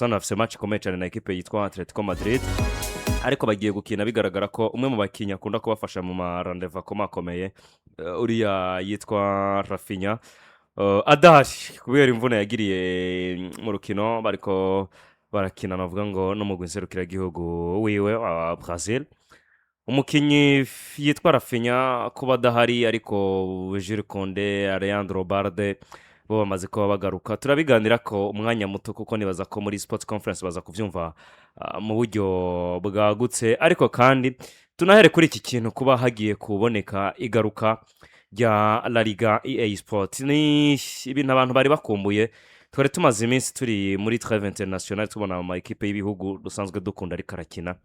Bafise match ikomeye cyane na ekipe yitwa Atletico Madrid, ariko bagiye gukina bigaragara ko umwe mu bakinnyi akunda kubafasha mu ma rendez-vous akomakomeye, uriya yitwa Raphinha, adahari kubera imvune yagiriye mu rukino bariko barakina, navuga ngo no mu nserukiragihugu wiwe wa Brazil. Umukinnyi yitwa Raphinha kuba adahari, ariko Jules Koundé, Alejandro Balde bo bamaze kuba bagaruka. Turabiganira ko umwanya muto, kuko nibaza ko muri sports conference baza kubyumva mu buryo bwagutse. Ariko kandi tunahere kuri iki kintu, kuba hagiye kuboneka igaruka rya La Liga EA Sport, ni ibintu abantu bari bakumbuye. Twari tumaze iminsi turi muri trêve internationale, tubona ama ekipe y'ibihugu dusanzwe dukunda ariko arakina.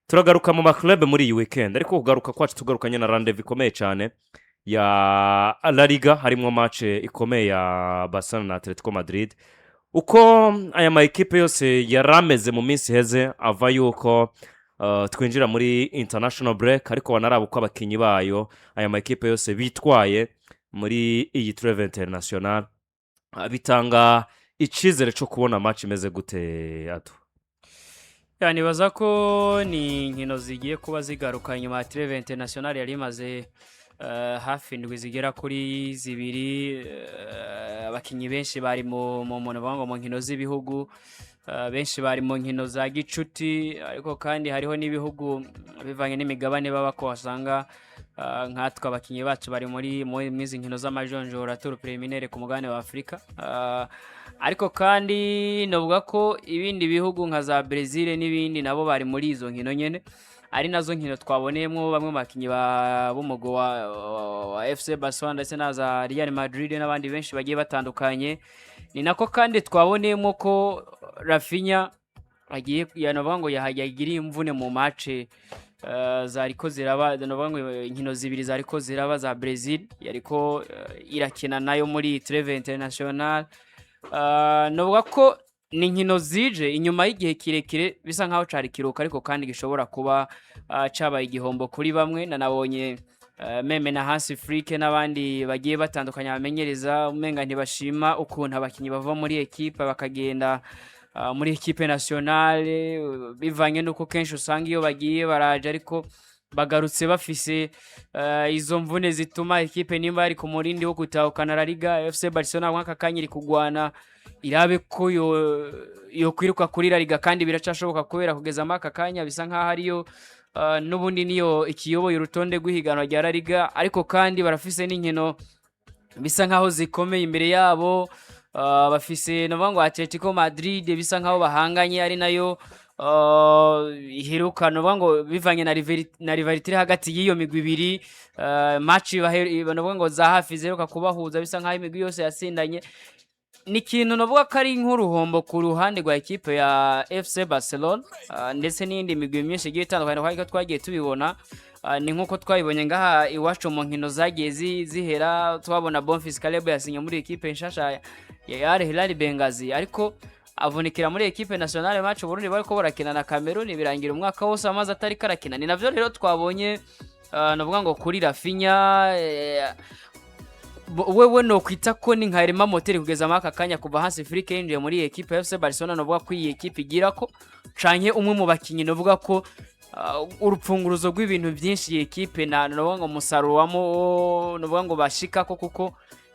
Turagaruka mu ma club muri iyi weekend, ariko kugaruka kwacu tugarukanye na rendez-vous ikomeye cyane ya La Liga, harimo match ikomeye ya Barcelona na Atletico Madrid. Uko aya ma ekipe yose yari ameze mu minsi iheze ava yuko twinjira muri international break, ariko banaraba uko abakinnyi bayo aya ma ekipe yose bitwaye muri iyi trêve international, bitanga icyizere cyo kubona match imeze gute atu? Ya, nibaza ko ni inkino zigiye kuba zigaruka nyuma ya trêve internationale yari imaze hafi indwi zigera kuri 2. Abakinnyi benshi bari mu ngo mu nkino z'ibihugu, benshi bari mu nkino za gicuti, ariko kandi hariho n'ibihugu bivanye n'imigabane baba ko wasanga nkatwe abakinnyi bacu bari muri izi nkino z'amajonjora, tour préliminaire ku mugabane wa Afurika. Ariko kandi novuga ko ibindi bihugu nka za Brazil n'ibindi nabo bari muri izo nkino nyene, ari nazo nkino twaboneyemo bamwe mu bakinnyi b'umugwi wa FC Barcelona ndetse na za Real Madrid n'abandi benshi bagiye batandukanye. Ni nako kandi twaboneyemo ko Raphinha agiye, yanavuga ngo yagiriye imvune mu match zariko ziraba, navuga ngo inkino zibiri zariko ziraba za Brazil yariko irakina nayo muri trêve international. Novuga ko ni inkino zije inyuma y'igihe kirekire, bisa nkaho cari kiruka, ariko kandi gishobora kuba cabaye igihombo kuri bamwe. Nanabonye même na Hansi Flick n'abandi bagiye batandukanye bamenyereza umenga ntibashima ukuntu abakinyi bava muri ekipe bakagenda muri équipe nationale, bivanye n'uko kenshi usanga iyo bagiye baraje, ariko bagarutse bafise izo mvune zituma ekipe nimba yari ku murindi wo gutahukana La Liga, FC Barcelona mwaka kanya iri kugwana irabe ko yo kwiruka kuri La Liga, kandi biracashoboka kubera kugeza muri aka kanya bisa nkaho ariyo n'ubundi niyo ikiyoboye urutonde rw'ihiganwa rya La Liga. Ariko kandi barafise n'inkino bisa nkaho zikomeye imbere yabo, bafise navuga ngo Atletico Madrid bisa nkaho bahanganye, ari nayo iheruka, navuga ngo bivanye na rivalité iri hagati y'iyo migwi ibiri, match navuga ngo za hafi ziheruka kubahuza, bisa nkaho imigwi yose yatsindanye. Ni ikintu navuga ko ari nk'uruhombo ku ruhande rwa ekipe ya FC Barcelona, ndetse n'iyindi migwi myinshi igiye itandukanye, kuko twagiye tubibona. Ni nk'uko twabibonye ngaha iwacu mu nkino zagiye zihera, twabona Bonfils Caleb yasinye muri ekipe nshasha ya Al Hilal Benghazi, ariko avunikira muri équipe nationale match Burundi bariko barakina na Cameroon, birangira umwaka wose amaze atari karakina. Ni navyo rero twabonye, navuga ngo kuri Raphinha, wewe nokwita ko ni nka élément moteur kugeza muri aka kanya kuva Hansi Flick yinjiye muri ekipe ya FC Barcelona. Novuga ko iyi ekipe igira ko canke umwe mu bakinyi, novuga ko urupfunguruzo rw'ibintu byinshi iyi ekipe na novuga ngo umusaruro wamo, novuga ngo bashikako, kuko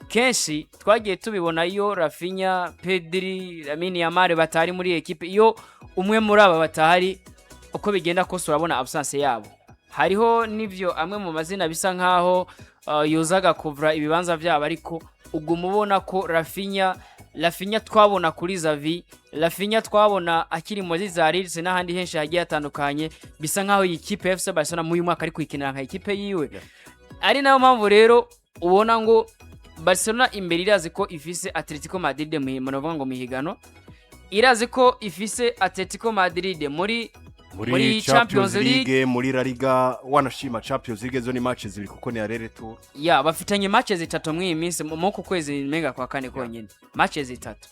kenshi twagiye tubibona iyo Raphinha, Pedri, Lamine Yamal batari muri ekipe, iyo umwe muri aba batahari, uko bigenda kose urabona absence yabo. Hariho n'ivyo amwe mu mazina bisa nkaho yozaga kuvura ibibanza byabo, ariko uguma ubona ko Raphinha twabona kuri Xavi, Raphinha twabona akiri muri za Leeds n'ahandi henshi hagiye hatandukanye, bisa nkaho iyi kipe ya FC Barcelona muri uyu mwaka ari kuyikinira nka ekipe yiwe. Ari nayo mpamvu rero ubona ngo Barcelona imbere irazi ko ifise Atletico Madrid mu navuga ngo mihigano, irazi ko ifise Atletico Madrid muri Champions League, muri La Liga, wanashima Champions League zo ni match zibiri kuko ni aller retour. Ya, bafitanye match zitatu mw'iyi minsi, mu ku kwezi menga kwa kane konyine, match zitatu.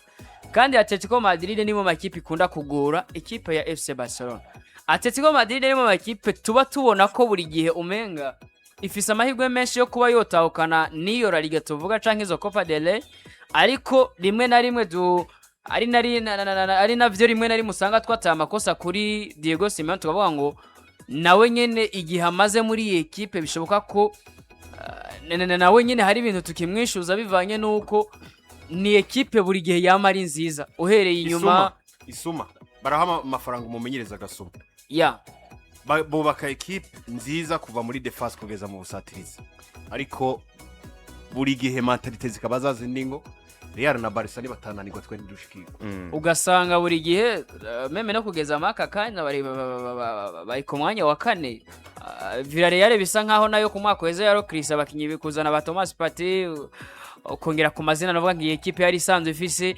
Kandi Atletico Madrid ni mu makipe ikunda kugora ikipe ya FC Barcelona. Atletico Madrid ni mu makipe tuba tubona ko buri gihe umenga ifise amahirwe menshi yo kuba yotahukana n'iyo La Liga tuvuga canke izo Copa del Rey, ariko rimwe na rimwe du Ari nari ari navyo rimwe na rimwe usanga twataye amakosa kuri Diego Simeone, tukavuga ngo nawe nyene igihe amaze muri iyi ekipe bishoboka ko nawe nyene hari ibintu tukimwishuza, bivanye n'uko ni ekipe buri gihe yama ari nziza uhereye inyuma. Isuma, isuma baraha amafaranga umumenyereza agasuma. Bubaka ekipe nziza kuva muri défense kugeza mu busatirizi, ariko buri gihe mentalité zikaba zazindi ngo Real na Barca nibatananirwa twe ntidushikirwe. Ugasanga buri gihe même no kugeza amaka kanya bari ku mwanya wa kane. Villarreal bisa nkaho nayo ku mwaka weza yarokrisa abakinyi, kuzana ba Thomas Partey, ukongera ku mazina navuga ngo iyi ekipe yari isanzwe ifise,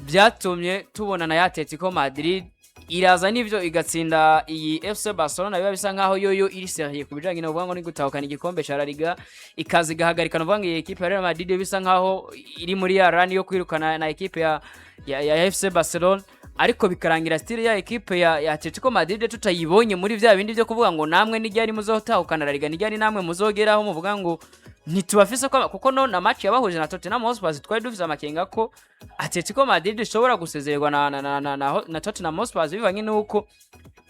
byatumye tubona na ya Atletico Madrid iraza n'ivyo igatsinda iyi FC Barcelona. Biba bisa nkaho yoyo iri sérieux ku bijanye no ngo ni gutahukana igikombe ca La Liga, ikaza igahagarika navuga ngo iyi ekipe ya Real Madrid bisa nkaho iri muri ya run yo kwirukana na ekipe ya FC Barcelona, ariko bikarangira still ya ekipe ya Atletico Madrid tutayibonye muri vya bindi byo kuvuga ngo namwe nijyari muzotahukana La Liga, nijyari namwe muzogeraho muvuga ngo ntitubafise ko, kuko no na match yabahuje na Tottenham Hotspur twari dufise amakenga ko Atletico Madrid ishobora gusezererwa na Tottenham Hotspur, bivanye n'uko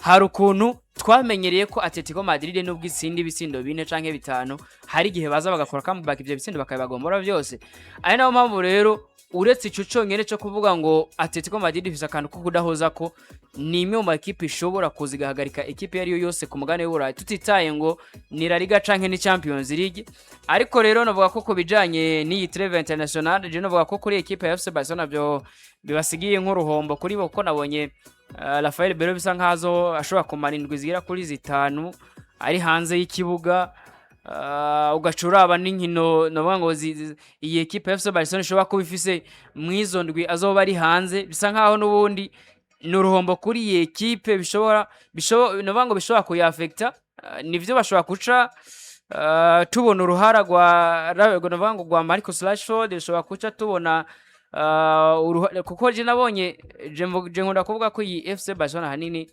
hari ukuntu twamenyereye ko Atletico Madrid nubwo itsinda ibitsindo bine canke bitanu, hari igihe baza bagakora comeback, ivyo bitsindo bakabibagombora byose. Ari nayo mpamvu rero uretse ico conyene co kuvuga ngo Atletico Madrid ifise akantu ko kudahoza, ko ni imwe mu makipe ishobora kuza igahagarika ekipe iyo ariyo yose ku mugabane w'Uburayi, tutitaye ngo ni La Liga canke ni Champions League. Ariko rero navuga ko ku bijanye n'iyi trêve internationale, je navuga ko kuri ekipe ya FC Barcelona byo bibasigiye nk'uruhombo kuri bo, kuko nabonye Rafael Bero bisa nkazo ashobora kumara indwi zigera kuri zitanu ari hanze y'ikibuga. Ugaca uraba n'inkino navuga ngo iyi ekipe ya FC Barcelona ishobora kuba ifise mw'izo ndwi azoba ari hanze, bisa nkaho n'ubundi ni uruhombo kuri iyi ekipe, bishobora navuga ngo bishobora kuyafekta. Nivyo bashobora guca tubona uruhara rwa navuga ngo rwa Marcus Rashford, bishobora guca tubona kuko je nabonye je nkunda kuvuga ko iyi FC Barcelona ahanini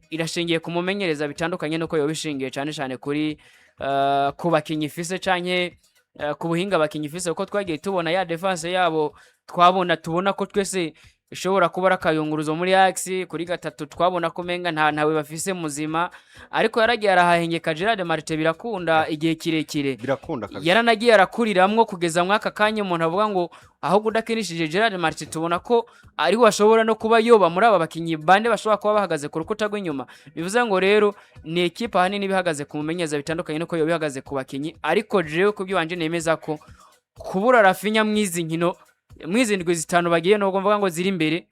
irashingiye ku mumenyereza, bitandukanye nuko yoba ishingiye cyane cyane kuri ku bakinyi ifise canke ku buhinga abakinyi ifise, kuko twagiye tubona ya défense yabo twabona tubona ko twese ishobora kuba ari akayunguruzo muri axe kuri gatatu, twabona ko menga nta ntawe bafise muzima, ariko yaragiye arahahengeka Gerard Martin birakunda igihe kirekire. Birakunda kabisa. Yaranagiye arakuriramwo kugeza mwaka kanya umuntu avuga ngo ahubwo udakinishije Gerard Martin tubona ko ariwe ashobora no kuba yoba muri aba bakinyi bande bashobora kuba bahagaze ku rukuta rw'inyuma. Bivuze ngo rero ni ekipe ahanini iba ihagaze ku mumenyereza, bitandukanye nuko yoba ihagaze ku bakinyi. Ariko jewe ku by'iwanje nemeza ko kubura Raphinha mw'izi nkino, mw'izi ndwi zitanu bagiye, nubwo mvuga ngo ziri imbere,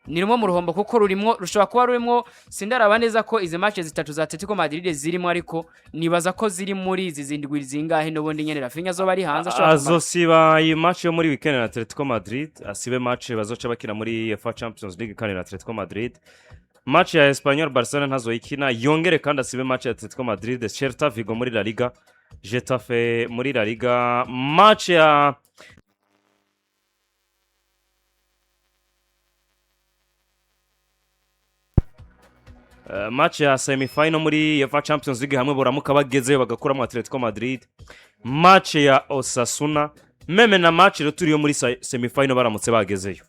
ni rumwe mu ruhombo, kuko rurimwo rushobora kuba rurimwo. Sindaraba neza ko izi match zitatu za Atletico Madrid zirimo, ariko nibaza ko ziri muri izi zindwi zingahe n'ubundi nyene Raphinha azoba ari hanze ashobora Azosiba iyi match yo muri weekend na Atletico Madrid, asibe match bazoca bakina muri UEFA Champions League kandi na Atletico Madrid. Match ya Espanyol Barcelona ntazoyikina, yongere kandi asibe match ya Atletico Madrid, Celta Vigo muri La Liga, Getafe muri La Liga, match ya match ya semifinal muri UEFA Champions League hamwe boramuka bagezeyo bagakuramo Atletico Madrid, match ya Osasuna, même na match rero turiyo muri semifinal baramutse bagezeyo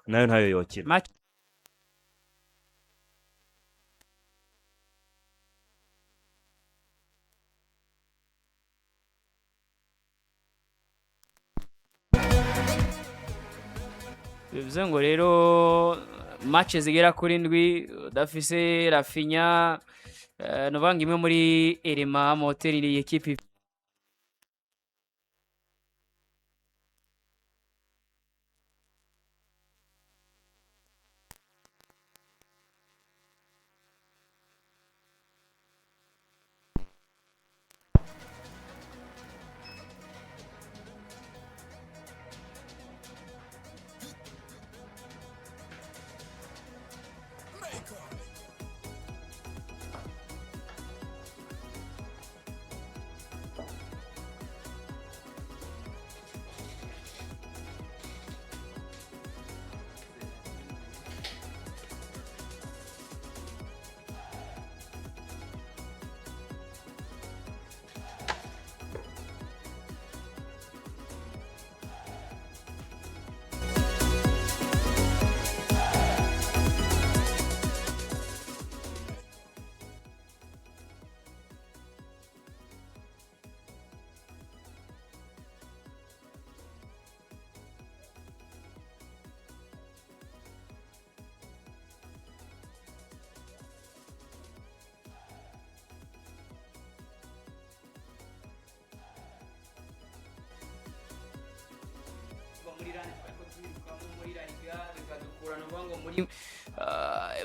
nayo ntayo yokina. Match bivuze ngo rero match zigera kuri ndwi udafise Raphinha, nuvuga ngo imwe muri élément moteur iyi ekipe.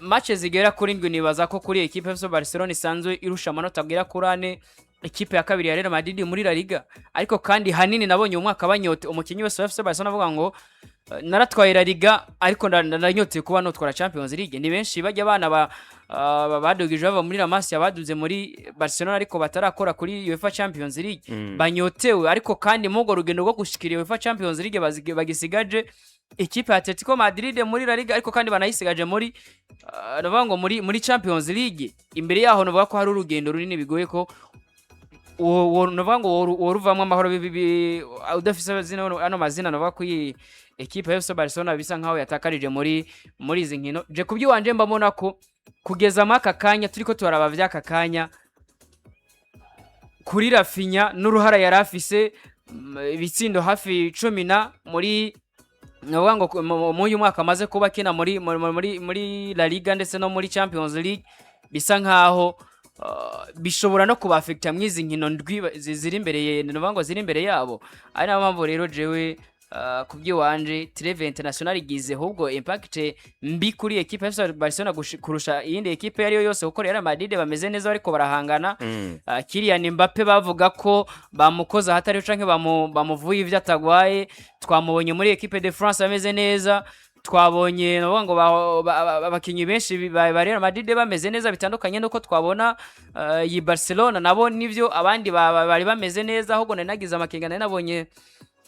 Match zigera kuri ndwi, nibaza ko kuri ekipe FC Barcelona isanzwe irusha amanota agera kuri ane ekipe ya kabiri ya Real Madrid muri La Liga. Ariko kandi hanini nabonye uyu mwaka banyote, umukinnyi wese wa FC Barcelona avuga ngo "Naratwaye La Liga, ariko ndanyoteye kuba notwara Champions League." Ni benshi bajya abana ba badugije bava muri La Masia, baduze muri Barcelona, ariko batarakora kuri UEFA Champions League, banyotewe. Ariko kandi muri urwo rugendo rwo gushikira UEFA Champions League bagisigaje ikipe ya Atletico Madrid muri La Liga, ariko kandi banayisigaje muri navuga ngo muri Champions League. Imbere yaho navuga ko hari urugendo runini, bigoye ko uwo navuga ngo woruvamwo amahoro udafise zino ano mazina. Navuga ko iyi ekipe ya FC Barcelona bisa nkaho yatakarije muri izi nkino. Je kubyiwanje mbabona ko kugeza muri aka kanya turiko turaraba vy'aka kanya kuri Raphinha n'uruhara yari afise, ibitsindo hafi 10 na muri, navuga ngo muri uyu mwaka amaze kuba akina muri La Liga ndetse no muri Champions League, bisa nkaho bishobora no kubafekta mwizi nkino ndwi ziri imbere navuga ngo ziri imbere yabo. Ari nayo mpamvu rero jewe kubyiwanje trêve internationale igize ahubwo impact mbi kuri ekipe ya FC Barcelona kurusha iyindi ekipe ariyo yose, kuko Real Madrid bameze neza, bariko barahangana. Kylian Mbappe bavuga ko bamukoze ahatari canke bamuvuye ivyo atagwaye. Twamubonye muri équipe de France ameze neza. Twabonye, navuga ngo abakinyi benshi ba Real Madrid bameze neza, bitandukanye nuko twabona iyi Barcelona nabo nivyo abandi bari bameze neza. Ahubwo nari nagize amakenga, nari nabonye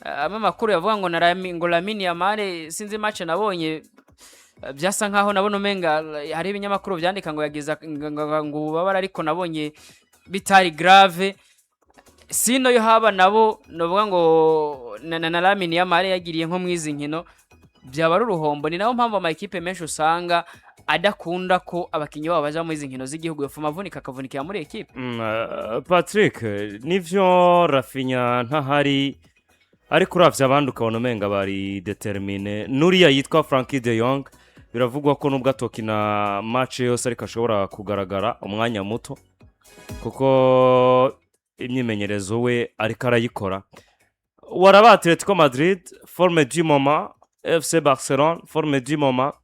amwe amakuru yavuga ngo na ngo Lamine Yamal, sinzi match nabonye, byasa nkaho nabona umenga hari ibinyamakuru byandika ngo yagize ngo ububabare, ariko nabonye bitari grave. Sino yo haba nabo novuga ngo na Lamine Yamal yagiriye nko mwizi nkino, byaba ari uruhombo. Ni nayo mpamvu ama ekipe menshi usanga adakunda ko abakinnyi babo baja muri izi nkino z'igihugu, yofuma avunika akavunikira muri ekipe. Patrick, nivyo Raphinha ntahari, ariko uravye abandi ukabona umenga bari déterminés. Nuriya yitwa Frenkie de Jong biravugwa ko nubwo atokina match yose, ariko ashobora kugaragara umwanya muto, kuko imyimenyerezo we ariko arayikora. Waraba Atletico Madrid, forme du moment, FC Barcelone, forme du moment,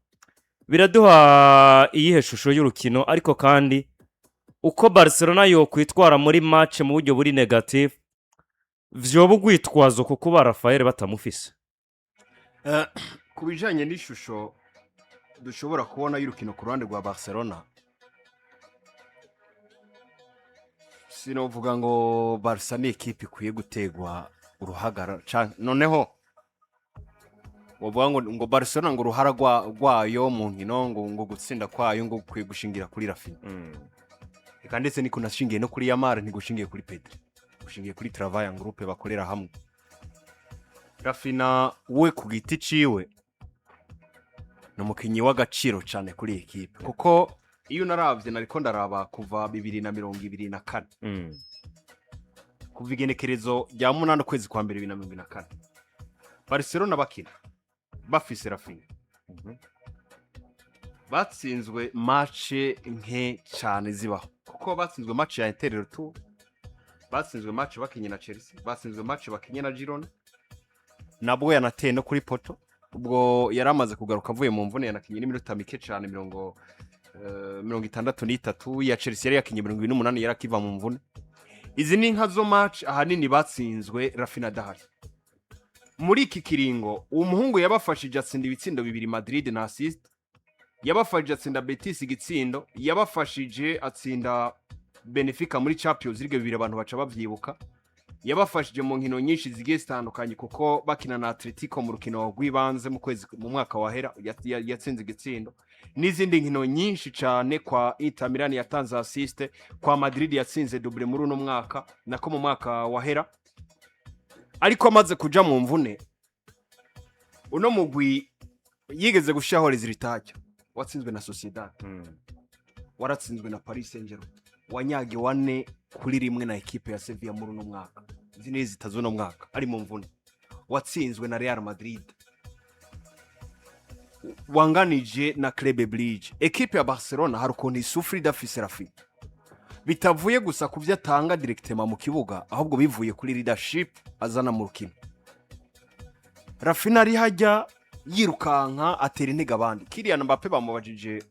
biraduha iyihe shusho y'urukino? Ariko kandi uko Barcelona yokwitwara muri match mu buryo buri négatif, vyoba urwitwazo kuko ba Rafael batamufise? Ku bijyanye n'ishusho dushobora kubona y'urukino ku ruhande rwa Barcelona, sinovuga ngo Barca ni ekipe ikwiye gutegwa uruhagara noneho wovuga ngo Barcelona ngo uruhara rwayo mu nkino, ngo gutsinda kwayo ngo gukwiye gushingira kuri Raphinha. Reka, ndetse niko nashingiye no kuri Yamal, ntigushingiye kuri Pedri, gushingiye kuri travail en groupe bakorera hamwe. Raphinha we ku giti ciwe ni umukinnyi w'agaciro cyane kuri iyi ekipe, kuko iyo unaravye, nariko ndaraba kuva 2024, kuva igenekerezo rya 8 ukwezi kwa mbere 2024, Barcelona bakina bafise Raphinha batsinzwe match nke cyane zibaho, kuko batsinzwe match ya Inter retour, batsinzwe match bakinye na Chelsea, batsinzwe match bakinye na Girona, nabwo yanateye no kuri poteau. Ubwo yari amaze kugaruka avuye mu mvune, yanakinye n'iminota mike cyane, 63. Ya Chelsea yari yakinye 28, yari akiva mu mvune. Izi ni nka zo match ahanini batsinzwe Raphinha adahari. Muri iki kiringo uwo muhungu yabafashije atsinda ibitsindo bibiri Madrid na assist, yabafashije atsinda Betis igitsindo, yabafashije atsinda Benfica muri Champions League bibiri, abantu baca bavyibuka. Yabafashije mu nkino nyinshi zigiye zitandukanye, kuko bakina na Atletico mu rukino rw'ibanze mu kwezi mu mwaka wahera yatsinze igitsindo, n'izindi nkino nyinshi cyane. Kwa Inter Milan yatanze assist, kwa Madrid yatsinze double muri uno mwaka, nako mu mwaka wahera. Ariko amaze kuja mu mvune, uno mugwi yigeze gushiraho résultat: watsinzwe na Sociedad, waratsinzwe na Paris Saint-Germain, wanyagiwe 4-1 na ekipe ya Sevilla muri uno mwaka. Izi ni zitazo uno mwaka ari mu mvune. Watsinzwe na Real Madrid, wanganije na Club Brugge. Ekipe ya Barcelona hari ukuntu isufuri idafise Raphinha, bitavuye gusa ku byo atanga directement mu kibuga, ahubwo bivuye kuri leadership azana mu rukino. Raphinha ari hajya Yirukanka, atera intege abandi. Kylian Mbappe bamubajije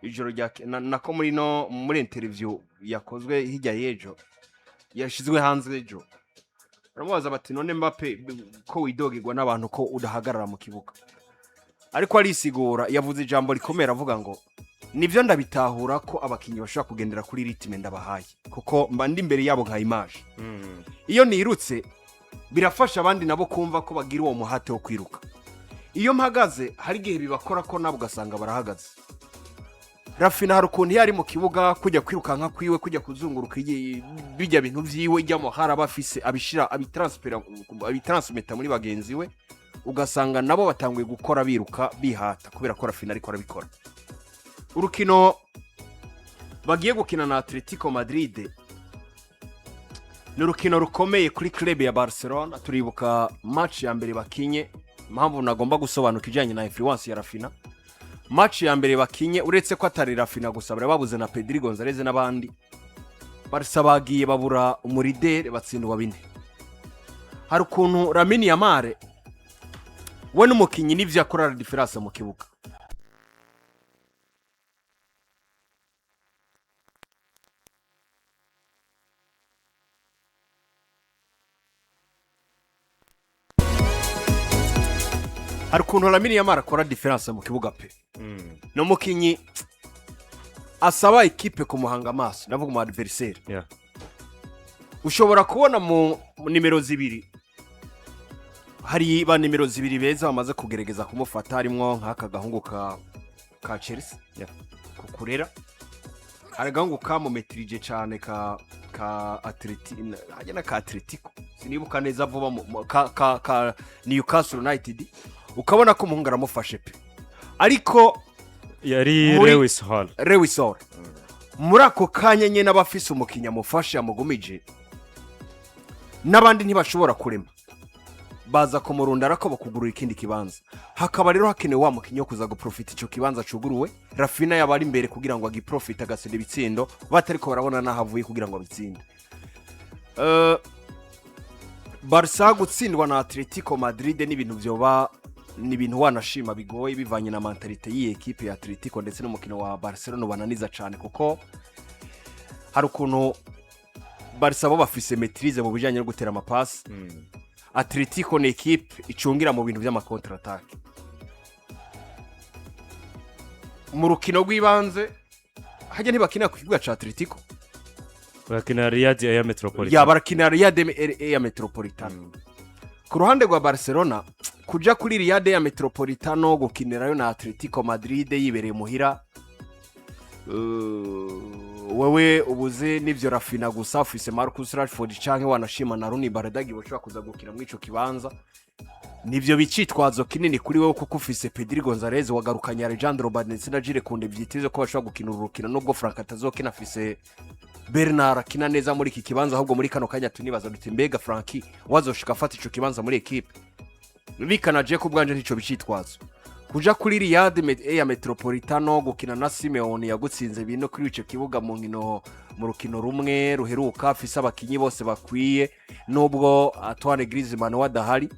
ijoro rya nako muri no muri interview yakozwe hirya y'ejo, yashizwe hanze ejo, baramubaza bati: "None Mbappe, ko widogerwa n'abantu ko udahagarara mu kibuga?" Ariko arisigura, yavuze ijambo rikomeye, aravuga ngo: "Nibyo, ndabitahura ko abakinnyi bashobora kugendera kuri rythme ndabahaye, kuko mba ndi imbere yabo nka image. Iyo nirutse birafasha abandi nabo kumva ko bagira uwo muhate wo kwiruka. Iyo mpagaze hari igihe bibakora ko nabo ugasanga barahagaze." Raphinha hari ukuntu iyo ari mu kibuga, kujya kwirukanka kwiwe, kujya kuzunguruka, bijya bintu vyiwe ijyamo, hari aba afise abishira, abitaransifera, abitaransmeta muri bagenzi we, ugasanga nabo batanguye gukora biruka bihata kubera ko Raphinha ariko arabikora. Urukino bagiye gukina na Atletico Madrid ni urukino rukomeye kuri club ya Barcelona. Turibuka match ya mbere bakinye, impamvu nagomba gusobanuka ijyanye na influence ya Raphinha. Match ya mbere bakinye, uretse ko atari Raphinha gusa, bari babuze na Pedri Gonzalez n'abandi. Barca bagiye babura umu leader, batsindwa 4. Hari ukuntu Lamine Yamal we n'umukinnyi n'ivyo akora la différence mu kibuga. Hari ukuntu Lamine Yamal akora différence mu kibuga pe. Ni umukinnyi asaba ekipe kumuhanga amaso, ndavuga umu adversaire. Ushobora kubona mu nimero 2, hari ba nimero 2 beza bamaze kugerageza kumufata, harimwo nk'aka gahungu ka Chelsea, kukurera. Hari agahungu kamumetirije cyane ka Atleti, hajya na ka Atletico, sinibuka neza vuba, ka Newcastle United, ukabona ko umuhungu aramufashe pe, ariko yari Lewis Hall. Lewis Hall. Muri ako kanya nyine aba afise umukinnyi amufashe, amugumije, n'abandi ntibashobora kurema, baza kumurunda ariko bakugurura ikindi kibanza. Hakaba rero hakenewe wa mukinnyi wo kuza guprofita icyo kibanza cuguruwe. Raphinha yaba ari imbere kugira ngo agiprofite, agatsinda ibitsindo batariko barabona n'aho avuye kugira ngo abitsinde. Barca gutsindwa na Atletico Madrid ni ibintu vyoba ni ibintu wanashima bigoye, bivanye na mentalité y'iyi ekipe ya Atletico ndetse n'umukino wa Barcelona bananiza cyane, kuko hari ukuntu Barca bo bafise maîtrise mu bijyanye no gutera amapasi. Atletico ni ekipe icungira mu bintu by'ama contre-attaque. Mu rukino rw'ibanze hajya ntibakina ku kibuga ca Atletico. Bakina Riyad Air Metropolitan. Ya, barakina Riyad Air Metropolitano. Ku ruhande rwa Barcelona, kuja kuri Riyad ya Metropolitano gukinirayo na Atletico Madrid yibereye muhira, wewe ubuze n'ivyo Raphinha gusa, ufise Marcus Rashford canke wanashima na Roony Bardghji bashobora kuza gukina muri ico kibanza, nivyo bicitwazo kinini kuri wewe, kuko ufise Pedri Gonzalez, wagarukanye Alejandro Balde ndetse na Jules Koundé, vyitezwe ko bashobora gukina uru rukino. Nubwo Frank atazokina, afise Bernard akina neza muri iki kibanza. Ahubwo muri kano kanya tunibaza duti: "Mbega Franki wazoshika afata ico kibanza muri ekipe?" Bikanaje ku bwanje ntico bicitwazo kuja kuri Riyad ya Metropolitano gukina na Simeone yagutsinze bino kuri ico kibuga mu nkino, mu rukino rumwe ruheruka, afise abakinyi bose bakwiye nubwo Antoine Griezmann we adahari.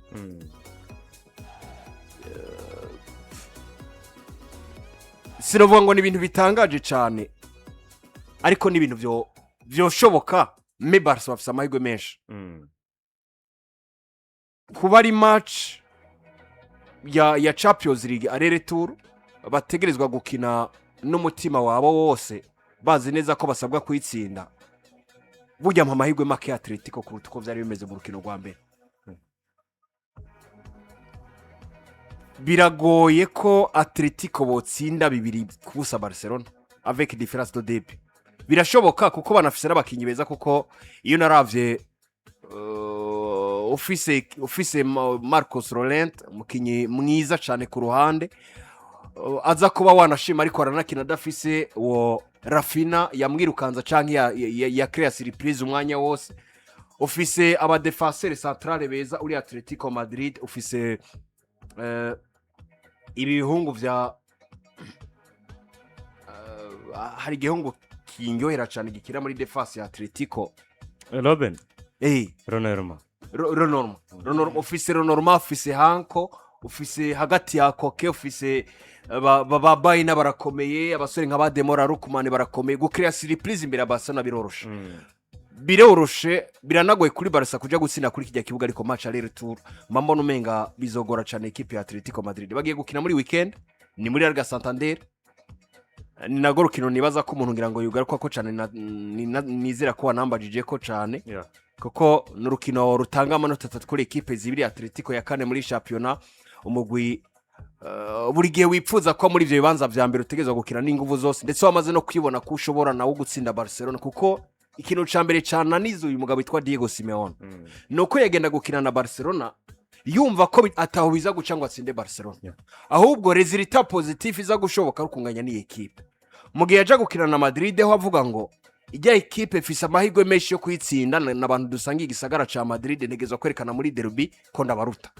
Sinovuga ngo ni ibintu bitangaje cyane, ariko ni ibintu byo byoshoboka. Mais Barca bafise amahirwe menshi kuba ari match ya Champions League aller-retour, bategerezwa gukina n'umutima wabo wose, bazi neza ko basabwa kuyitsinda. Burya mpa amahirwe make ya Atletico kuruta uko byari bimeze mu rukino rwa mbere. Biragoye ko Atletico botsinda 2-0 Barcelona avec différence de deux buts. Birashoboka kuko banafise n'abakinnyi beza, kuko iyo naravye, ufise Marcos Llorente, umukinnyi mwiza cyane ku ruhande, aza kuba wanashima, ariko aranakina adafise uwo Raphinha yamwirukanza canke ya créa surprise umwanya wose. Ufise aba défenseur central beza uri Atletico Madrid, ufise ibi bihungu vya hari igihungu kinyohera cyane gikira muri défense ya Atletico. Robin. Eh. Le Normand. Le Normand, ufise Le Normand, ufise Hanko. Ufise hagati ya Koke, ufise ba Bayina barakomeye, abasore nka ba Demora Lookman barakomeye. Gucréa surprise imbere ya Barcelona biroroshe, biroroshe, biranagoye kuri Barca kuja gutsinda kuri kijya kibuga. Ariko match aller retour mbona umenga bizogora cyane ekipe ya Atletico Madrid. Bagiye gukina muri weekend, ni muri Liga Santander. Ni nago rukino nibaza ko umuntu ngira ngo yugaruka ko cyane nizera ko wanambajije ko cyane, kuko ni urukino rutanga amanota 3 kuri ekipe zibiri. Atletico ya kane muri shampiyona, umugwi buri gihe wipfuza ko muri ibyo bibanza vya mbere utegerezwa gukina n'inguvu zose, ndetse wamaze no kwibona ko ushobora nawe gutsinda Barcelona. Kuko ikintu ca mbere cananiza uyu mugabo witwa Diego Simeone ni uko yagenda gukina na Barcelona yumva ko ataho biza guca ngo atsinde Barcelona, ahubwo résultat positif iza gushoboka ari ukunganya n'iyi ekipe. Mu gihe yaja gukina na Madrid ho avuga ngo ijya ekipe ifise amahirwe menshi yo kuyitsinda, n'abantu dusangiye igisagara ca Madrid, ntegerezwa kwerekana muri derby ko ndabaruta.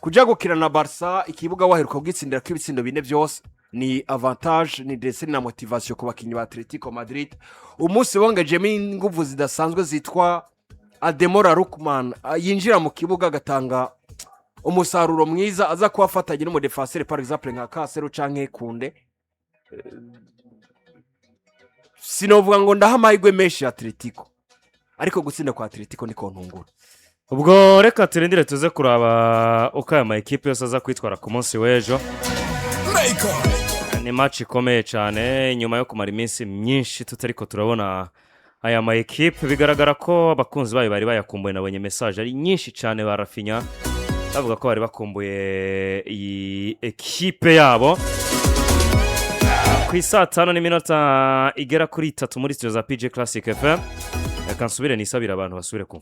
Kuja gukina na Barca, ikibuga waheruka kugitsindira ko ibitsindo bine byose, ni avantage, ni ndetse na motivation ku bakinnyi ba Atletico Madrid. Umunsi wongejemo inguvu zidasanzwe zitwa Ademola Lookman, yinjira mu kibuga agatanga umusaruro mwiza, aza kuba afatanye n'umudéfenseur par exemple nka Cancelo canke Kounde. Sinovuga ngo ndaha amahirwe menshi ya Atletico, ariko gutsinda kwa Atletico niko ntungura. Ubwo reka turindire tuze kuraba uko aya ma ekipe yose aza kwitwara ku munsi w'ejo. Ni match ikomeye cyane nyuma yo kumara iminsi myinshi tutariko turabona aya ma ekipe. Bigaragara ko abakunzi bayo bari bayakumbuye. Nabonye message ari nyinshi cyane ba Raphinha bavuga ko bari bakumbuye iyi ekipe yabo. Ku isaa 5 n'iminota igera kuri 3 muri studio za PG Classic FM, reka nsubire nisabire abantu basubire kumva.